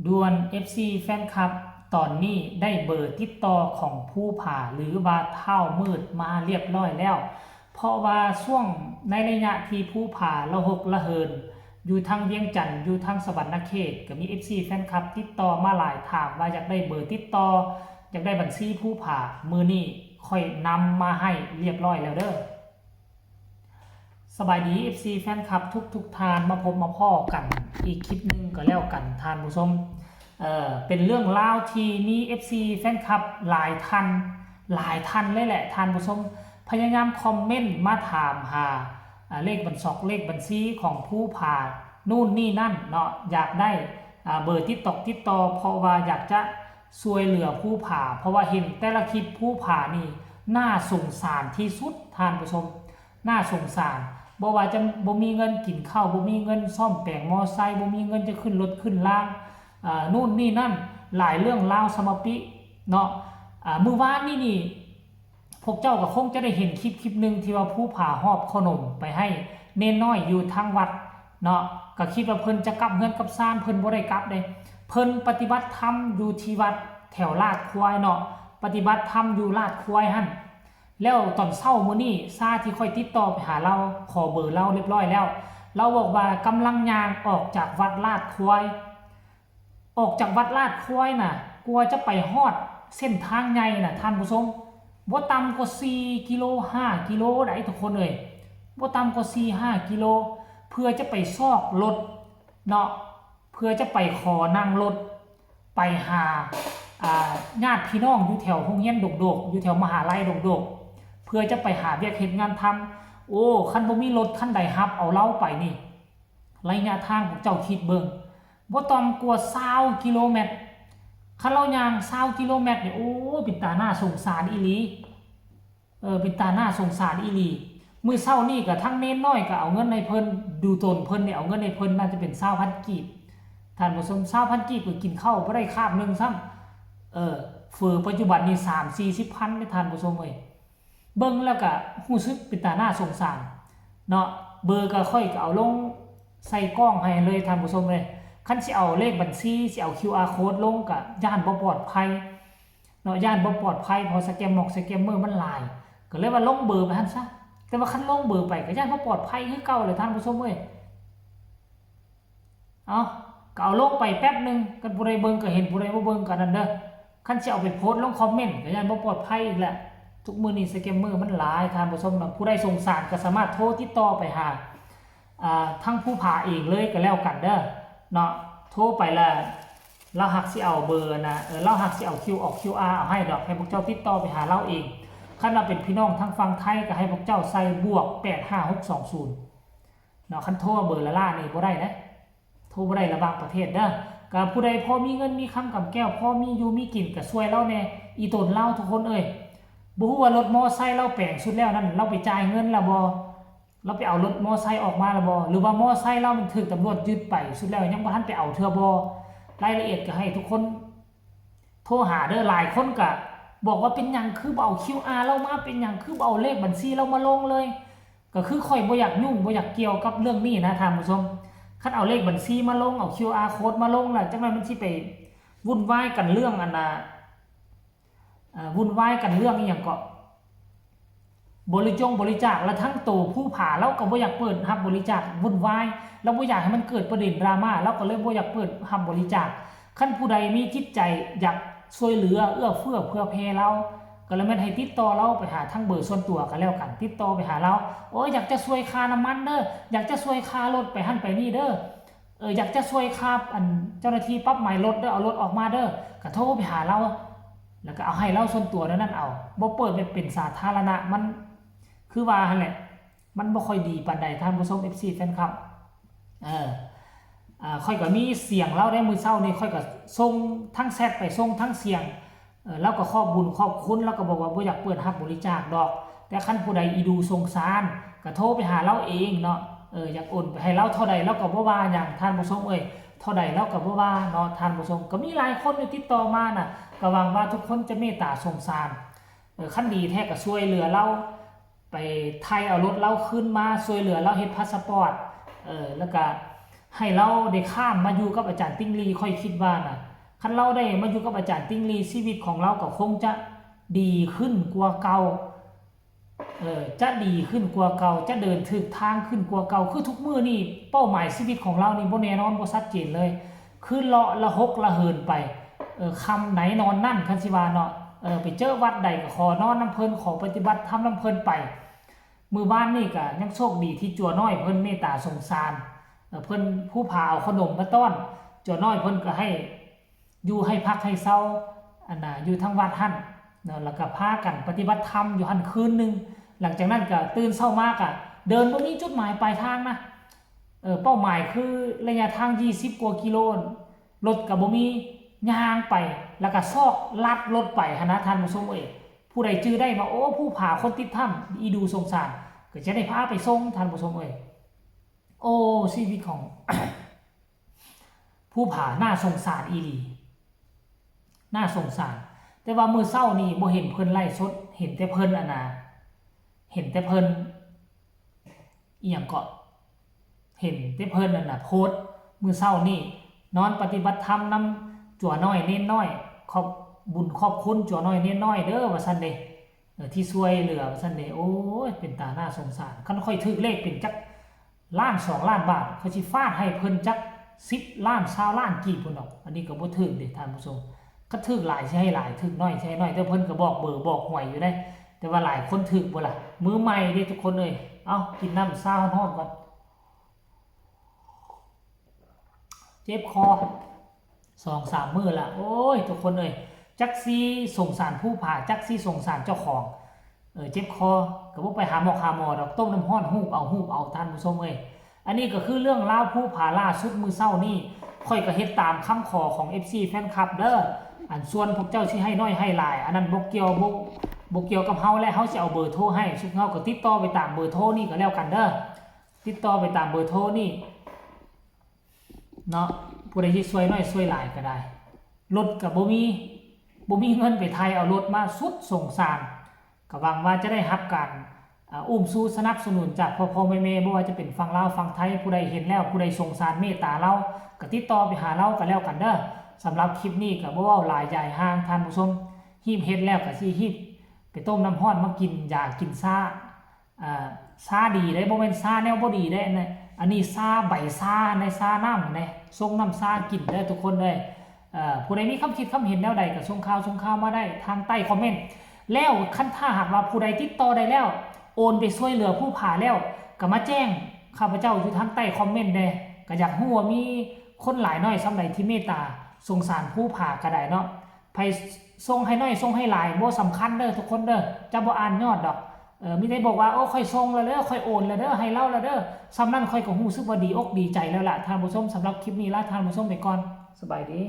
ດ່ວນ ເອັຟຊີ ແຟນຄລັບ ຕອນນີ້ໄດ້ເບີຕິດຕໍ່ຂອງພູຜາ ຫຼືວ່າທ້າວມືດມາຮຽບຮ້ອຍແລ້ວ, ເພາະວ່າຊ່ວງໃນໄລຍະທີ່ພູຜາລະຫົກລະເຫີນ ຢູ່ທາງວຽງຈັນ ຢູ່ທາງສະຫວັນນະເຂດ ກໍມີ ເອັຟຊີ ແຟນຄລັບຕິດຕໍ່ມາຫຼາຍ ຖາມວ່າຢາກໄດ້ເບີຕິດຕໍ່ ຢາກໄດ້ບັນຊີພູຜາ. ມື້ນີ້ຂ້ອຍນຳມາໃຫ້ຮຽບຮ້ອຍແລ້ວເດີ້. ສະບາຍດີ ເອັຟຊີ ແຟນຄລັບທຸກໆທ່ານ, ມາພົບມາພໍ້ກັນອີກຄລິບໜຶ່ງກໍແລ້ວກັນທ່ານຜູ້ຊົມ. ເອີ ເປັນເລື່ອງລາວທີ່ມີ ເອັຟຊີ ແຟນຄລັບຫຼາຍທ່ານ, ຫຼາຍທ່ານເລີຍແຫຼະທ່ານຜູ້ຊົມ, ພະຍາຍາມຄອມເມັນມາຖາມຫາ ອາ ເລກບັນຊອກ ເລກບັນຊີຂອງພູຜາ ນູ່ນນີ້ນັ້ນເນາະ, ຢາກໄດ້ ອາ ເບີຕິດຕອກຕິດຕໍ່ ເພາະວ່າຢາກຈະຊ່ວຍເຫຼືອພູຜາ, ເພາະວ່າເຫັນແຕ່ລະຄລິບພູຜານີ້ໜ້າສົງສານທີ່ສຸດທ່ານຜູ້ຊົມ. ໜ້າສົງສານ, ບໍ່ວ່າຈະບໍ່ມີເງິນກິນເຂົ້າ, ບໍ່ມີເງິນສ້ອມແປງມໍໄຊ, ບໍ່ມີເງິນຈະຂຶ້ນລົດຂຶ້ນລາງ, ອາ ນູ່ນນີ້ນັ້ນ, ຫຼາຍເລື່ອງລາວສະມະປິເນາະ. ອາ ມື້ວານນີ້ນີ້ ພວກເຈົ້າກໍຄົງຈະໄດ້ເຫັນຄລິບຄລິບໜຶ່ງທີ່ວ່າພູຜາຫອບເຂົ້າໜົມໄປໃຫ້ເນນນ້ອຍຢູ່ທາງວັດເນາະ, ກໍຄິດວ່າເພິ່ນຈະກັບເຮືອນກັບຊານ, ເພິ່ນບໍ່ໄດ້ກັບເດ້. ເພິ່ນປະຕິບັດທຳຢູ່ທີ່ວັດແຖວລາດຄວາຍເນາະ, ປະຕິບັດທຳຢູ່ລາດຄວາຍຫັ້ນ. ແລ້ວຕອນເຊົ້າມື້ນີ້ ຊາທີ່ຂ້ອຍຕິດຕໍ່ໄປຫາລາວ ຂໍເບີລາວຮຽບຮ້ອຍແລ້ວ, ລາວບອກວ່າກຳລັງຍ່າງອອກຈາກວັດລາດຄວາຍ, ອອກຈາກວັດລາດຄວາຍນະ ກວ່າຈະໄປຮອດເສັ້ນທາງໃຫຍ່ນະທ່ານຜູ້ຊົມ, ບໍ່ຕ່ຳກວ່າສີ່ກິໂລ ຫ້າກິໂລໄດ໋ທຸກຄົນເອີຍ, ບໍ່ຕ່ຳກວ່າສີ່ຫ້າກິໂລ ເພື່ອຈະໄປຊອກລົດເນາະ, ເພື່ອຈະໄປຂໍນັ່ງລົດ ໄປຫາ ອາ ຍາດພີ່ນ້ອງຢູ່ແຖວໂຮງຮຽນດົກໆ ຢູ່ແຖວມະຫາໄລດົກໆ ເພື່ອຈະໄປຫາວຽກເຮັດງານທຳ. ໂອ້ ຄັນບໍ່ມີລົດຄັນໃດຮັບເອົາລາວໄປນີ້ ໄລຍະທາງພວກເຈົ້າຄິດເບິ່ງ ບໍ່ຕ່ຳກວ່າຊາວກິໂລແມັດ. ຄັນລາວຍ່າງຊາວກິໂລແມັດນີ້ ໂອ້ ເປັນຕາໜ້າສົງສານອີ່ຫຼີ. ເອີ ເປັນຕາໜ້າສົງສານອີ່ຫຼີ. ມື້ເຊົ້ານີ້ກໍທັງເນນນ້ອຍກໍເອົາເງິນໃຫ້ເພິ່ນ, ດູຕົນເພິ່ນນີ້ເອົາເງິນໃຫ້ເພິ່ນ ໜ້າຈະເປັນຊາວພັນກີບ. ທ່ານຜູ້ຊົມ, ຊາວພັນກີບກໍກິນເຂົ້າບໍ່ໄດ້ຄາບໜຶ່ງຊ້ຳ. ເອີ ເຝີປັດຈຸບັນນີ້ສາມສີ່ສິບພັນເດ້ທ່ານຜູ້ຊົມເອີຍ. ເບິ່ງແລ້ວກໍຮູ້ສຶກເປັນຕາໜ້າສົງສານເນາະ. ເບີກໍຂ້ອຍກໍເອົາລົງໃສ່ກ້ອງໃຫ້ເລີຍທ່ານຜູ້ຊົມເອີຍ. ຄັນຊິເອົາເລກບັນຊີ ຊິເອົາຄິວອາໂຄດລົງ ກໍຢ້ານບໍ່ປອດໄພເນາະ, ຢ້ານບໍ່ປອດໄພ ເພາະສະແກມມົກສະແກມເມີມັນຫຼາຍ, ກໍເລີຍວ່າລົງເບີໄປຫັ້ນຊະ. ແຕ່ວ່າຄັນລົງເບີໄປກໍຢ້ານບໍ່ປອດໄພຄືເກົ່າແຫຼະທ່ານຜູ້ຊົມເອີຍ. ເອົາ ກໍເອົາລົງໄປແປັບໜຶ່ງ, ຄັນຜູ້ໃດເບິ່ງກໍເຫັນ, ຜູ້ໃດບໍ່ເບິ່ງກໍອັນນັ້ນເດີ້. ຄັນຊິເອົາໄປໂພສລົງຄອມເມັນກໍຢ້ານບໍ່ປອດໄພອີກແຫຼະ. ທຸກມື້ນີ້ສະແກມເມີມັນຫຼາຍທ່ານຜູ້ຊົມເນາະ. ຜູ້ໃດສົງສານກໍສາມາດໂທຕິດຕໍ່ໄປຫາ ອ່າ ທາງພູຜາເອງເລີຍກໍແລ້ວກັນເດີ້ເນາະ. ໂທໄປລະ ລາວຫາກຊິເອົາເບີນະ, ເອີ ລາວຫາກຊິເອົາຄິວ ອອກຄິວອາເອົາໃຫ້ດອກ, ໃຫ້ພວກເຈົ້າຕິດຕໍ່ໄປຫາລາວເອງ. ຄັນວ່າເປັນພີ່ນ້ອງທາງຝັ່ງໄທ ກໍໃຫ້ພວກເຈົ້າໃສ່ບວກແປດຫ້າຫົກສອງສູນ ເນາະ. ຄັນໂທເບີລະລ້ານີ້ບໍ່ໄດ້ເດ້, ໂທບໍ່ໄດ້ລະບາງປະເທດເດີ້. ກໍຜູ້ໃດພໍມີເງິນມີຄຳກຳແກ້ວ ພໍມີຢູ່ມີກິນ ກໍຊ່ວຍລາວແດ່. ອີ່ຕົນລາວທຸກຄົນເອີຍ ບໍ່ຮູ້ວ່າລົດມໍໄຊລາວແປງສຸດແລ້ວນັ້ນ ລາວໄປຈ່າຍເງິນລະບໍ່? ລາວໄປເອົາລົດມໍໄຊອອກມາລະບໍ່? ຫຼືວ່າມໍໄຊລາວມັນຖືກຕຳຫຼວດຍຶດໄປສຸດແລ້ວ ຍັງບໍ່ທັນໄປເອົາເທື່ອບໍ່? ລາຍລະອຽດກໍໃຫ້ທຸກຄົນໂທຫາເດີ້. ຫຼາຍຄົນກໍບອກວ່າ ເປັນຫຍັງຄືບໍ່ເອົາຄິວອາລາວມາ? ເປັນຫຍັງຄືບໍ່ເອົາເລກບັນຊີລາວມາລົງເລີຍ? ກໍຄືຂ້ອຍບໍ່ຢາກຫຍຸ້ງ ບໍ່ຢາກກ່ຽວກັບເລື່ອງນີ້ນະທ່ານຜູ້ຊົມ. ຄັນເອົາເລກບັນຊີມາລົງ ເອົາຄິວອາໂຄດມາລົງລະ ຈັກໜ້ອຍມັນຊິໄປວຸ່ນວາຍກັນເລື່ອງອັນນ່າ ເອີ ວຸ່ນວາຍກັນເລື່ອງອີ່ຫຍັງເກາະ ບໍລິຈົງບໍລິຈາກ. ລະທັງໂຕພູຜາລາວກໍບໍ່ຢາກເປີດຮັບບໍລິຈາກ, ວຸ່ນວາຍ, ລາວບໍ່ຢາກໃຫ້ມັນເກີດປະເດັນດຣາມາ, ລາວກໍເລີຍບໍ່ຢາກເປີດຮັບບໍລິຈາກ. ຄັນຜູ້ໃດມີຈິດໃຈຢາກຊ່ວຍເຫຼືອເອື້ອເຟື້ອເຜື່ອແຜ່ລາວ ກໍລະແມ່ນໃຫ້ຕິດຕໍ່ລາວໄປຫາທາງເບີສ່ວນຕົວກໍແລ້ວກັນ, ຕິດຕໍ່ໄປຫາລາວ. ໂອ້ຍ ຢາກຈະຊ່ວຍຄ່ານ້ຳມັນເດີ້, ຢາກຈະຊ່ວຍຄ່າລົດໄປຫັ້ນໄປນີ້ເດີ້, ເອີ ຢາກຈະຊ່ວຍຄ່າ ອັນ ເຈົ້າໜ້າທີ່ປັບໃໝລົດເດີ້, ເອົາລົດອອກມາເດີ້, ກໍໂທໄປຫາລາວ ແລ້ວກໍເອົາໃຫ້ລາວສ່ວນຕົວແນວນັ້ນເອົາ, ບໍ່ເປີດແບບເປັນສາທາລະນະ. ມັນ ຄືວ່າຫັ້ນແຫຼະ ມັນບໍ່ຄ່ອຍດີປານໃດທ່ານຜູ້ຊົມ ເອັຟຊີ ແຟນຄລັບ. ເອີ ອາ ຂ້ອຍກໍມີສຽງລາວເດ້, ມື້ເຊົ້ານີ້ຂ້ອຍກໍສົ່ງທັງແຊັດໄປ ສົ່ງທັງສຽງ. ເອີ ລາວກໍຂອບບຸນຂອບຄຸນ, ລາວກໍບອກວ່າບໍ່ຢາກເປີດຮັບບໍລິຈາກດອກ, ແຕ່ຄັນຜູ້ໃດອີດູສົງສານ ກໍໂທໄປຫາລາວເອງເນາະ. ເອີ ຢາກໂອນໄປໃຫ້ລາວເທົ່າໃດ ລາວກໍບໍ່ວ່າຫຍັງທ່ານຜູ້ຊົມເອີຍ, ເທົ່າໃດລາວກໍບໍ່ວ່າເນາະທ່ານຜູ້ຊົມ. ກໍມີຫຼາຍຄົນຢູ່ຕິດຕໍ່ມານະ, ກໍຫວັງວ່າທຸກຄົນຈະເມດຕາສົງສານ. ເອີ ຄັນດີແທ້ກໍຊ່ວຍເຫຼືອລາວ ໄປໄຖ່ເອົາລົດລາວຄືນມາ, ຊ່ວຍເຫຼືອລາວເຮັດພາສະປອດ, ເອີ ແລ້ວກະ ໃຫ້ລາວໄດ້ຂ້າມມາຢູ່ກັບອາຈານຕິ່ງລີ, ຂ້ອຍຄິດວ່ານະ ຄັນລາວໄດ້ມາຢູ່ກັບອາຈານຕິ່ງລີ, ຊີວິດຂອງລາວກໍຄົງຈະດີຂຶ້ນກວ່າເກົ່າ. ເອີ ຈະດີຂຶ້ນກວ່າເກົ່າ, ຈະເດີນຖືກທາງຂຶ້ນກວ່າເກົ່າ. ຄືທຸກມື້ນີ້ເປົ້າໝາຍຊີວິດຂອງລາວນີ້ບໍ່ແນ່ນອນ, ບໍ່ຊັດເຈນເລີຍ, ຄືເລາະລະຫົກລະເຫີນໄປ, ເອີ ຄ່ຳໃນນອນນັ້ນ, ຄັນຊິວ່າເນາະ, ເອີ ໄປເຈີວັດໃດກໍຂໍນອນນຳເພິ່ນ, ຂໍປະຕິບັດທຳນຳເພິ່ນໄປ. ມື້ວານນີ້ກໍຍັງໂຊກດີທີ່ຈົວນ້ອຍເພິ່ນເມດຕາສົງສານ, ເອີ ເພິ່ນ ພູຜາເອົາຂະໜົມມາຕ້ອນ, ຈົວນ້ອຍເພິ່ນກໍໃຫ້ ຢູ່ໃຫ້ພັກໃຫ້ເຊົາ ອັນນ່າ ຢູ່ທາງວັດຫັ້ນເນາະ, ແລ້ວກໍພາກັນປະຕິບັດທຳຢູ່ຫັ້ນຄືນໜຶ່ງ. ຫຼັງຈາກນັ້ນກໍຕື່ນເຊົ້າມາກໍເດີນບໍ່ມີຈຸດໝາຍປາຍທາງນະ, ເອີ ເປົ້າໝາຍຄືໄລຍະທາງຊາວກວ່າກິໂລ, ລົດກໍບໍ່ມີ, ຍ່າງໄປ ແລ້ວກໍຊອກລັດລົດໄປຫັ້ນນະທ່ານຜູ້ຊົມເອີຍ. ຜູ້ໃດຈື່ໄດ້ວ່າ ໂອ້ ພູຜາຄົນຕິດຖ້ຳ ອີດູສົງສານ ກໍຈະໄດ້ພາໄປສົ່ງທ່ານຜູ້ຊົມເອີຍ. ໂອ້ ຊີວິດຂອງ ພູຜາໜ້າສົງສານອີ່ຫຼີ, ໜ້າສົງສານ. ແຕ່ວ່າມື້ເຊົ້ານີ້ບໍ່ເຫັນເພິ່ນໄລຟ໌ສົດ, ເຫັນແຕ່ເພິ່ນ ອັນນ່າ ເຫັນແຕ່ເພິ່ນ ອີ່ຫຍັງເກາະ, ເຫັນແຕ່ເພິ່ນ ອັນນ່າ ໂພສມື້ເຊົ້ານີ້, ນອນປະຕິບັດທຳນຳຈົວນ້ອຍເນນນ້ອຍ, ຂອບບຸນຂອບຄຸນຈົວນ້ອຍເນນນ້ອຍເດີ້ ວ່າຊັ້ນເດ. ເອີ ທີ່ຊ່ວຍເຫຼືອວ່າຊັ້ນເດ. ໂອ້ຍ ເປັນຕາໜ້າສົງສານ. ຄັນຂ້ອຍຖືກເລກເປັນຈັກລ້ານສອງລ້ານບາດ, ຂ້ອຍຊິຟາດໃຫ້ເພິ່ນຈັກສິບລ້ານຊາວລ້ານກີບພຸ້ນດອກ. ອັນນີ້ກໍບໍ່ຖືກເດທ່ານຜູ້ຊົມ, ຄັນຖືກຫຼາຍຊິໃຫ້ຫຼາຍ, ຖືກໜ້ອຍຊິໃຫ້ໜ້ອຍ. ແຕ່ເພິ່ນກໍບອກເບີບອກຫວຍຢູ່ເດ້, ແຕ່ວ່າຫຼາຍຄົນຖືກບໍ່ລະ? ມື້ໃໝ່ເດ້ທຸກຄົນເອີຍ. ເອົ້າ ກິນນ້ຳຊາຮ້ອນໆກ່ອນ. ເຈັບຄໍສອງສາມມື້ລະ. ໂອ້ຍ ທຸກຄົນເອີຍ, ຈັກຊິສົງສານພູຜາ, ຈັກຊິສົງສານເຈົ້າຂອງ. ເອີ ເຈັບຄໍກໍບໍ່ໄປຫາໝໍຫາໝໍດອກ, ຕົ້ມນ້ຳຮ້ອນ ຫູບເອົາ ຫູບເອົາ ທ່ານຜູ້ຊົມເອີຍ. ອັນນີ້ກໍຄືເລື່ອງລາວພູຜາລ່າສຸດມື້ເຊົ້ານີ້. ຂ້ອຍກໍເຮັດຕາມຄຳຂໍຂອງເອັຟຊີແຟນຄລັບເດີ້. ອັນສ່ວນພວກເຈົ້າຊິໃຫ້ໜ້ອຍໃຫ້ຫຼາຍ, ອັນນັ້ນບໍ່ກ່ຽວ, ບໍ່, ບໍ່ກ່ຽວກັບເຮົາ ແລະ ເຮົາຊິເອົາເບີໂທໃຫ້. ຊຸມເຮົາກໍຕິດຕໍ່ໄປຕາມເບີໂທນີ້ກໍແລ້ວກັນເດີ້. ຕິດຕໍ່ໄປຕາມເບີໂທນີ້ເນາະ, ຜູ້ໃດຊິຊ່ວຍໜ້ອຍຊ່ວຍຫຼາຍກໍໄດ້. ລົດກໍບໍ່ມີ, ບໍ່ມີເງິນໄປໄຖ່ເອົາລົດມາ, ສຸດສົງສານ. ກໍຫວັງວ່າຈະໄດ້ຮັບການ ອາ ອຸ້ມຊູສະໜັບສະໜູນຈາກພໍ່ໆແມ່ໆ, ບໍ່ວ່າຈະເປັນຝັ່ງລາວຝັ່ງໄທ. ຜູ້ໃດເຫັນແລ້ວ, ຜູ້ໃດສົງສານເມດຕາລາວ, ກໍຕິດຕໍ່ໄປຫາລາວກໍແລ້ວກັນເດີ້. ສຳລັບຄລິບນີ້ກໍບໍ່ເວົ້າຫຼາຍຢາຍຫ່າງ, ທ່ານຜູ້ຊົມ, ຮີບເຮັດແລ້ວກໍຊິຮີບໄປຕົ້ມນ້ຳຮ້ອນມາກິນ, ຢາກິນຊາ ອ່າ ຊາດີເດ້, ບໍ່ແມ່ນຊາແນວບໍ່ດີເດ້. ອັນນີ້ຊາໃບຊາໃນ, ຊານ້ຳໃນ, ຊົງນ້ຳຊາກິນເດີ້ທຸກຄົນເອີຍ. ເອີ ຜູ້ໃດມີຄຳຄິດຄຳເຫັນແນວໃດ ກໍສົ່ງຂ່າວ, ສົ່ງຂ່າວມາໄດ້ທາງໃຕ້ຄອມເມັນ. ແລ້ວຄັນຖ້າຫາກວ່າຜູ້ໃດຕິດຕໍ່ໄດ້ແລ້ວ, ໂອນໄປຊ່ວຍເຫຼືອພູຜາແລ້ວ, ກໍມາແຈ້ງຂ້າພະເຈົ້າຢູ່ທາງໃຕ້ຄອມເມັນແດ່. ກໍຢາກຮູ້ວ່າມີຄົນຫຼາຍໜ້ອຍສ່ຳໃດທີ່ເມດຕາສົງສານພູຜາກໍໄດ້ເນາະ. ໃຜສົ່ງໃຫ້ໜ້ອຍ, ສົ່ງໃຫ້ຫຼາຍ, ບໍ່ສຳຄັນເດີ້ທຸກຄົນເດີ້, ຈະບໍ່ອ່ານຍອດດອກ. ເອີ ມີແຕ່ບອກວ່າ ໂອ້ ຂ້ອຍສົ່ງແລ້ວເດີ້, ຂ້ອຍໂອນແລ້ວເດີ້, ໃຫ້ລາວແລ້ວເດີ້, ສ່ຳນັ້ນຂ້ອຍກໍຮູ້ສຶກວ່າດີອົກດີໃຈແລ້ວລະທ່ານຜູ້ຊົມ. ສຳລັບຄລິບນີ້ລາທ່ານຜູ້ຊົມໄປກ່ອນ, ສະບາຍດີ.